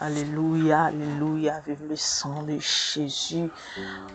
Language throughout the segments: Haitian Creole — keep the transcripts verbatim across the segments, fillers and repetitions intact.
Alelouya, alelouya, vive le sang de Jésus.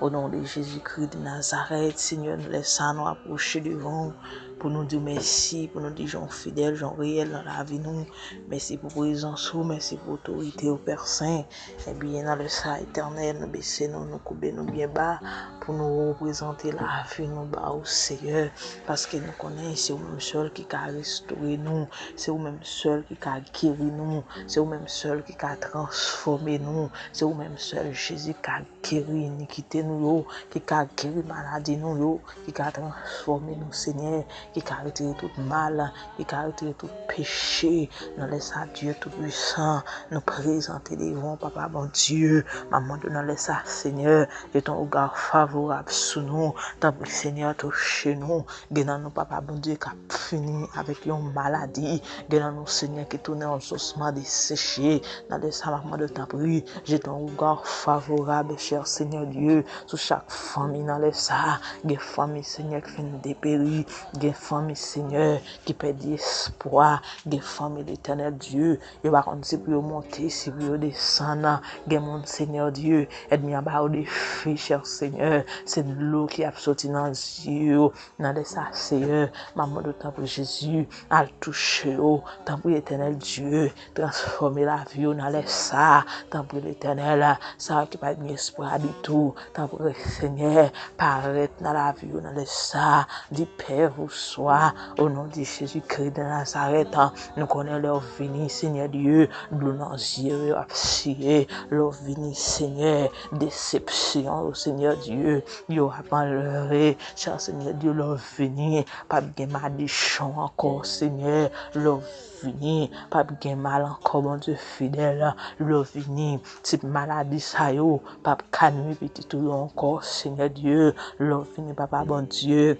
Au nom de Jésus-Christ de Nazareth, Senyè, nou lè sa nou apwoche devan w pou nou di w mèsi, pou nou di jan w fidèl, jan w reyèl nan lavi nou. Mèsi pou prezans ou, mèsi pou otorite w, Pè Sen. Ebyen, nan lè sa, Etènèl, nou bese nou, nou koube nou byen ba pou nou reprezante lavi nou ba ou, Senyè, paske nou konnen se ou menm sèl ki ka restore nou, se ou menm sèl ki ka geri nou, se ou menm sèl ki ka transfòme nou, se ou menm sèl, Jezi, ki ka geri inikite nou yo, ki ka geri maladi nou yo, ki ka transfòme nou, Senyè, ki ka retire tout mal, ki ka retire tout peche. Nan lè sa, Dye Toupisan, nou prezante devan w, Papa Bondye. M ap mande w nan lè sa, Senyè, jete yon regard favorab sou nou. Tanpri, Senyè, touche nou. Gen nan nou, Papa Bondye, k ap fini avèk yon maladi. Gen nan nou, Senyè, ki tounen yon sosman deseche. Nan lè sa, m ap mande w, tanpri, jete yon regard favorab, chè Senyè Dye, sou chak fanmi nan lè sa. Gen fanmi, Senyè, ki fin deperi. Gen fanmi, Senyè, ki pèdi espwa. Gen fanmi, Letènèl Dye, yo pa konn si pou yo monte, si pou yo desann. Gen moun, Senyè Dye, ènmi an ba yo defi, chè Senyè. Se dlo ki ap soti nan zye yo. Nan lè sa, Senyè, m ap mande w, tanpri, Jezi, al touche yo. Tanpri, Etènèl Dye, transfòme lavi yo nan lè sa. Tanpri, Letènèl, sa yo ki pa gen espwa ditou. Tanpri, Senyè, parèt nan lavi yo nan lè sa. Di pè, bonswa, o non de Jezi Kris de Nazarèt. Nou konnen lè w vini, Senyè Dye, dlo nan zye yo ap siye. Lè w vini, Senyè, desepsyon yo, Senyè Dye, yo ap anlve. Chè Senyè Dye, lè w vini, p ap gen madichon ankò, Senyè. Lè w vini, p ap gen mal ankò, Bondye fidèl. Lè w vini, tip maladi sa yo p ap ka nwi pitit ou yo ankò, Senyè Dye. Lè w vini, Papa Bondye,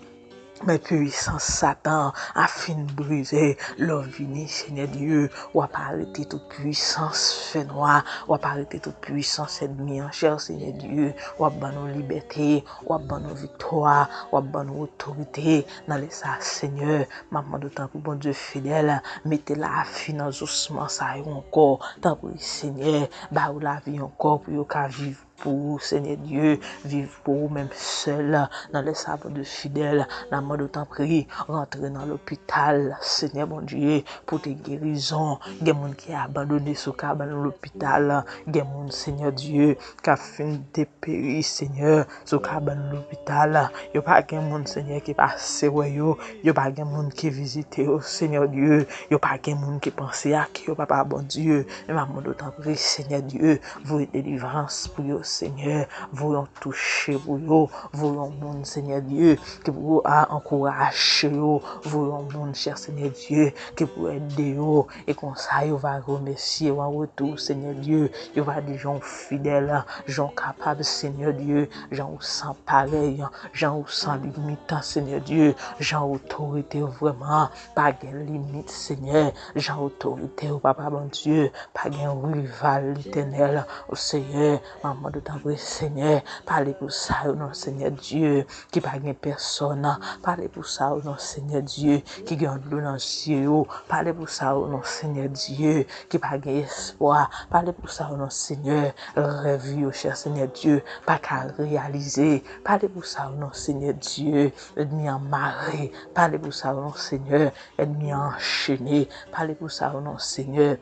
men pwisans Satan a fin brize. Lè w vini, Senyè Dye, w ap arete tout pwisans fènwa, w ap arete tout pwisans ènmi an, chè Senyè Dye. W ap ban nou libète, w ap ban nou viktwa, w ap ban nou otorite. Nan lè sa, Senyè, m ap mande w, tanpri, Bondye fidèl, mete lavi nan osman sa yo ankò. Tanpri, Senyè, ba yo lavi ankò pou yo ka viv pou ou, Senyè Dye, viv pou ou menm sèl. Nan lè sa, Bondye fidèl, n ap mande w, tanpri, rantre nan lopital, Senyè Bondye, pote gerizon. Gen moun ki abandone, si w ka ban nou lopital. Gen moun, Senyè Dye, k ap fin deperi, Senyè, si w ka ban nou lopital. Yo pa gen moun, Senyè, ki pase wè yo. Yo pa gen moun ki vizite yo, Senyè Dye. Yo pa gen moun ki panse ak yo, Papa Bondye. Men m ap mande w, tanpri, Senyè Dye, voye delivrans pou yo, Senyè. Voye yon touche pou yo. Voye yon moun, Senyè Dye, ki pou a ankouraje yo. Voye yon moun, chè Senyè Dye, ki pou ede yo. E konsa, yo va remèsye w an retou, Senyè Dye. Yo va di jan w fidèl, jan w kapab, Senyè Dye, jan w san parèy, jan w san limit, Senyè Dye, jan otorite w vrèman pa gen limit, Senyè, jan otorite w, Papa Bondye, pa gen rival, Letènèl. O Senyè, m ap mande w, tanpri, Senyè, pale pou sa yo non, Senyè Dye, ki pa gen pèsòn. Pale pou sa yo non, Senyè Dye, ki gen dlo nan zye yo. Pale pou sa yo non, Senyè Dye, ki pa gen espwa. Pale pou sa yo non, Senyè, rèv yo, chè Senyè Dye, pa ka reyalize. Pale pou sa yo non, Senyè Dye, ènmi an mare. Pale pou sa yo non, Senyè, ènmi an anchene. Pale pou sa yo non, Senyè,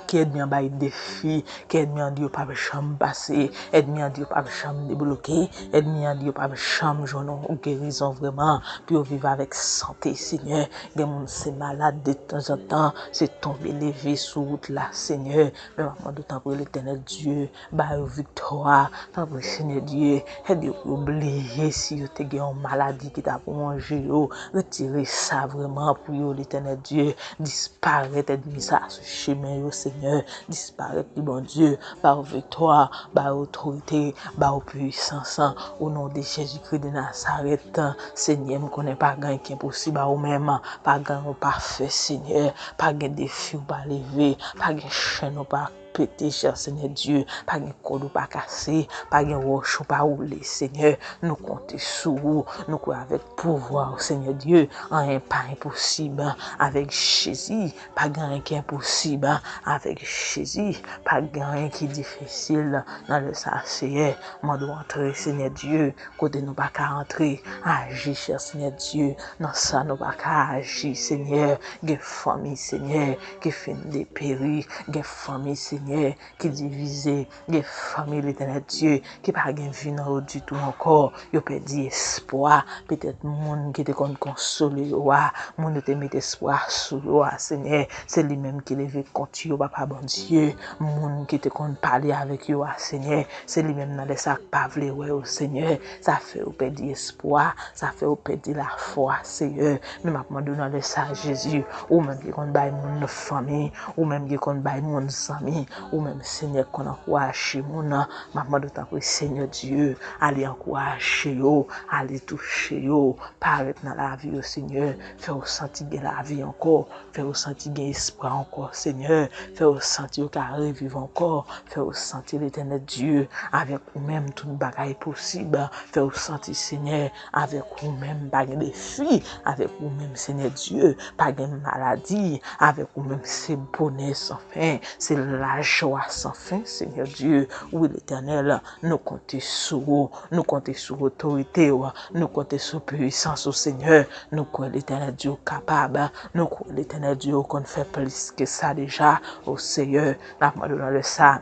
ke ènmi an bay defi, ke ènmi an di yo p ap janm pase, ènmi an di yo p ap janm debloke, ènmi an di yo p ap janm jwenn yon gerizon vrèman, pou yo viv avèk sante, Senyè. Gen moun se malad detanzantan, se tonbe leve sou wout la, Senyè. Men m ap mande w, tanpri, Letènèl Dye, ba yo viktwa. Tanpri, Senyè Dye, ede yo pou yo bliye si yo te gen yon maladi ki t ap wonje yo. Retire sa vrèman pou yo, Letènèl Dye. Disparèt ènmi sa a sou chemen yo, Senyè. Disparèt li, Bondye. Ba yo viktwa, ba yo otorite, ba yo pwisans. O non de Jezikri de Nazarèt, Senyè, m konnen pa gen anyen ki enposib a ou menm. Pa gen anyen ou pa fè, Senyè. Pa gen defi ou pa leve. Pa gen chenn ou pa pete, chè Senyè Dye. Pa gen kòd ou pa kase, pa gen wòch ou pa woule, Senyè. Nou konte sou ou, nou kwè avèk pouvwa w, Senyè Dye. Anyen pa enposib avèk Jezi, pa gen anyen ki enposib avèk Jezi, pa gen anyen ki difisil nan lè sa, Senyè. Mande w antre, Senyè Dye, kote nou pa ka antre. Aji, chè Senyè Dye, nan sa nou pa ka aji, Senyè. Gen fanmi, Senyè, ki fin deperi. Gen fanmi, Senyè, ki divize. Gen fanmi, Letènèl Dye, ki pa gen vi nan yo ditou ankò. Yo pèdi espwa. Petèt moun ki te konn konsole yo a, moun yo te met espwa sou yo a, Senyè, se li menm ki leve kont yo, Papa Bondye. Moun ki te konn pale avèk yo a, Senyè, se li menm nan lè sa k pa vle wè yo, Senyè. Sa fè yo pèdi espwa, sa fè yo pèdi lafwa, Senyè. Men m ap mande w nan lè sa, Jezi, ou menm ki konn bay moun fanmi, ou menm ki konn bay moun zanmi, ou menm, Senyè, k konn ankouraje moun, m ap mande w, tanpri, Senyè Dye, ale ankouraje yo, ale touche yo, parèt nan lavi yo, Senyè, fè yo santi gen lavi ankò, fè yo santi gen espwa ankò, Senyè, fè yo santi yo ka reviv ankò, fè yo santi, Letènèl Dye, avèk ou menm tout bagay posib, fè yo santi, Senyè, avèk ou menm pa gen defi, avèk ou menm, Senyè Dye, pa gen maladi, avèk ou menm se bonè san fen, se lajwa san fen, Senyè Dye. Wi, Letènèl, nou konte sou ou, nou konte sou otorite w, nou konte sou pisans ou, Senyè. Nou kwè, Letènèl Dye, ou kapab, nou kwè, Letènèl Dye, ou konn fè plis ke sa deja, o Senyè. N ap mande w nan lè sa,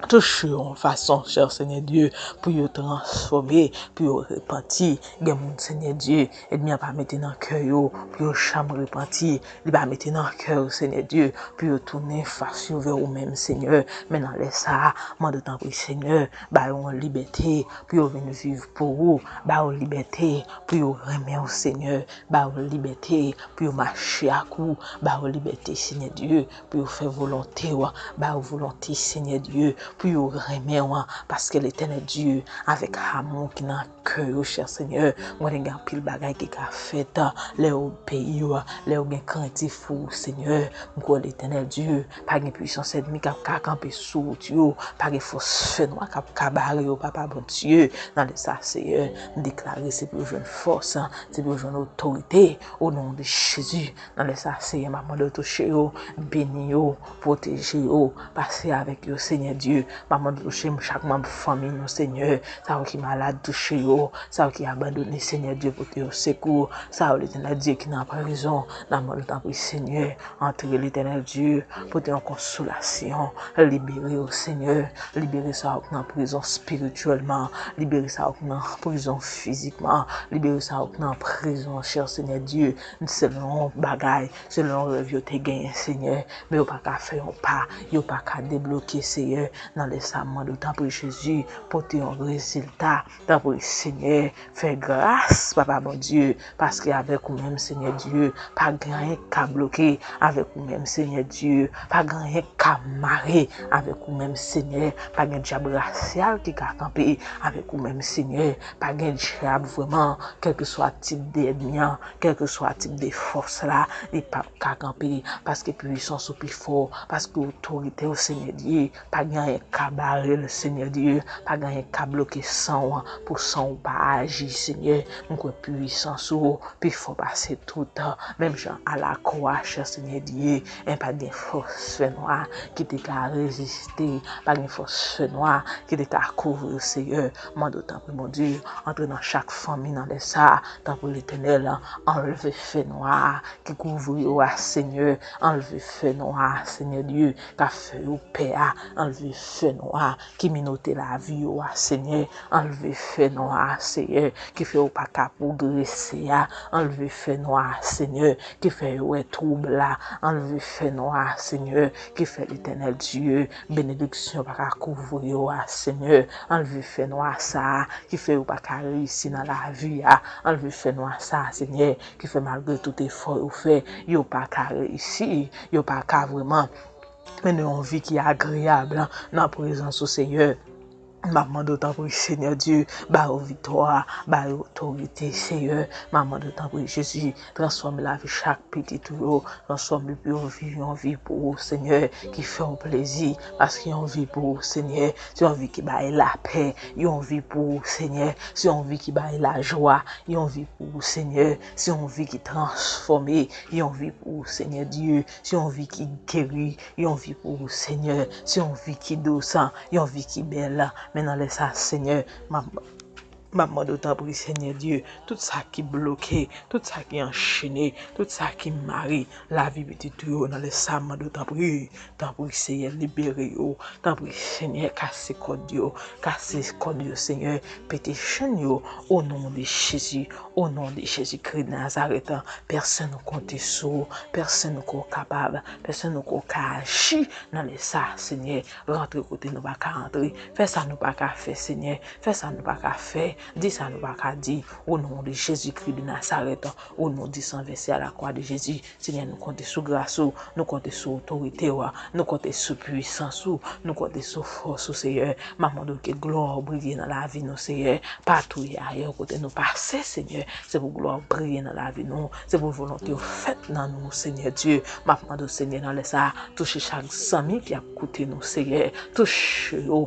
touche yo yon fason, chè Senyè Dye, pou yo transfòme, pou yo repanti. Gen moun, Senyè Dye, ènmi an pa mete nan kè yo pou yo janm repanti. Li pa mete nan kè yo, Senyè Dye, pou yo tounen fas yo vè ou menm, Senyè. Men nan lè sa a, mande w, tanpri, Senyè, ba yo yon libète pou yo vin viv pou ou. Ba yo libète pou yo renmen w, Senyè. Ba yo libète pou yo mache ak ou. Ba yo libète, Senyè Dye, pou yo fè volonte w. Ba yo volonte, Senyè Dye, pou yo renmen w. Paske, Letènèl Dye, avèk amou ki nan kè yo, chè Senyè, m konnen gen anpil bagay ki ka fèt lè yo obeyi w, lè yo gen krentif pou ou, Senyè. M kwè, Letènèl Dye, pa gen pisans ènmi k ap ka kanpe sou wout yo, pa gen fòs fènwa k ap ka bare yo, Papa Bondye. Nan lè sa, Senyè, m deklare se pou yo jwenn fòs, se pou yo jwenn otorite, o non de Jezi. Nan lè sa, Senyè, m ap mande w touche yo, beni yo, pwoteje yo, pase avèk yo, Senyè Dye. M ap mande w touche m chak manm fanmi nou, Senyè. Sa yo ki malad, touche yo. Sa yo ki abandone, Senyè Dye, pote yo sekou. Sa yo, Letènèl Dye, ki nan prizon, n ap mande w, tanpri, Senyè, antre, Letènèl Dye, pote yon konsolasyon, libere yo, Senyè, libere sa yo k nan prizon espirityèlman, libere sa yo k nan prizon fizikman, libere sa yo k nan prizon, chè Senyè Dye, selon yon bagay, selon yon rèv yo te genyen, Senyè, men yo pa ka fè yon pa, yo pa ka debloke, Senyè, nan lè sa, m mande w, tanpri, Jezi, pote yon rezilta, tanpri, Senyè, fè gras, Papa Bondye, paske avèk ou menm, Senyè Dye, pa gen anyen k ka bloke, avèk ou menm, Senyè Dye, pa gen anyen k ka mare, avèk ou menm, Senyè, pa gen dyab rasyal ki ka kanpe, avèk ou menm, Senyè, pa gen dyab vrèman, kèlkeswa tip de ènmi an, kèlkeswa tip de fòs la, li p ap ka kanpe, paske pisans ou pi fò, paske otorite w, Senyè Dye, pa gen anyen k ka bare l, Senyè Dye, pa gen anyen k ka bloke san w an, pou san w pa aji, Senyè. M kwè pisans ou pi fò pase tout, menm jan a lakwa, chè Senyè Dye, en pa gen fòs fènwa ki te ka reziste, pa gen fòs fènwa ki te ka kouvri, Senyè. Mande w, tanpri, Bondye, antre nan chak fanmi nan lè sa, tanpri, Letènèl, anlve fènwa ki kouvri yo a, Senyè, anlve fènwa, Senyè Dye, k ap fè yo pè a, anlve fènwa ki minote lavi yo a, Senyè, anlve fènwa, Senyè, ki fè yo pa ka pwogrese a, anlve fènwa, Senyè, ki fè yo wè twoub la, anlve fènwa, Senyè, ki fè, Letènèl Dye, benediksyon pa ka kouvri yo a, Senyè, anlve fènwa sa a, ki fè yo pa ka reyisi nan lavi a, anlve fènwa sa a, Senyè, ki fè malgre tout efò yo fè, yo pa ka reyisi, yo pa ka vrèman mennen yon vi ki agreyab nan prezans ou, Senyè. M ap mande w tanpri, Senyè Dye, ba yo viktwa, ba yo otorite, Senyè. M ap mande w tanpri, Jezi, transfòme lavi chak pitit ou yo, transfòme pou yo viv yon vi pou ou, Senyè, ki fè w plezi, paske yon vi pou ou, Senyè, se yon vi ki bay lapè, yon vi pou ou, Senyè, se yon vi ki bay lajwa, yon vi pou ou, Senyè, se yon vi ki transfòme, yon vi pou ou, Senyè Dye, se yon vi ki geri, yon vi pou ou, Senyè, se yon vi ki dous, yon vi ki bèl. Men nan lè sa, Senyè, m ap, m ap mande w tanpri, Senyè Dye, tout sa ki bloke, tout sa ki anchene, tout sa ki mare lavi pitit ou yo, nan lè sa, m mande w tanpri, tanpri, Senyè, libere yo, tanpri, Senyè, kase kòd yo, kase kòd yo, Senyè, pete chenn yo, o non de Jezi, o non de Jezikri de Nazarèt, pèsonn nou konte sou ou, pèsonn nou kwè w kapab, pèsonn nou kwè w ka aji nan lè sa, Senyè, rantre kote nou pa ka rantre, fè sa nou pa ka fè, Senyè, fè sa nou pa ka fè, di sa nou pa ka di, o non de Jezikri de Nazarèt, o non di san vèse a lakwa de Jezi, Senyè, nou konte sou gras ou, nou konte sou otorite ou, nou konte sou pwisans ou, nou konte sou fòs ou, Senyè. M ap mande w ke glwa w briye nan lavi nou, Senyè. Patou e ayè kote nou pase, Senyè, se pou glwa w briye nan lavi nou, se pou volonte w fèt nan nou, Senyè Dye. M ap mande w, Senyè, nan lè sa a, touche chak zanmi ki ap koute nou, Senyè. Touche yo,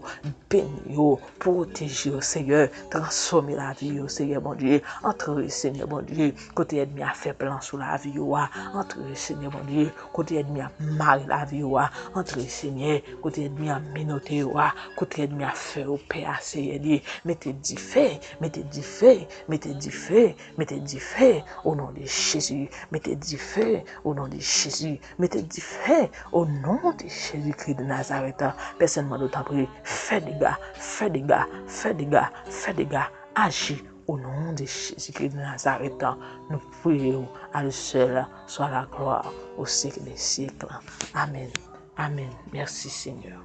beni yo, pwoteje yo, Senyè. Transfòme lavi yo, Senyè Bondye. Antre, Senyè Bondye, kote ènmi a fè plan sou lavi yo a. Antre, Senyè Bondye, kote ènmi a mare lavi yo a. Antre, Senyè, kote ènmi a menote yo a. Kote ènmi a fè yo pè a, Senyè Dye. Mete dife, mete dife, mete dife, mete dife, o non de Jezi. Mete dife, o non de Jezi. Mete dife, o non de Jezikri de Nazarèt. Pèsonn mande w tanpri, fè dega, fè dega, fè dega, fè dega, aji, o non de Jezikri de Nazarèt. Nou priye w, à lui seul soit la gloire au siècle des siècles. Amèn. Amèn. Mèsi, Senyè.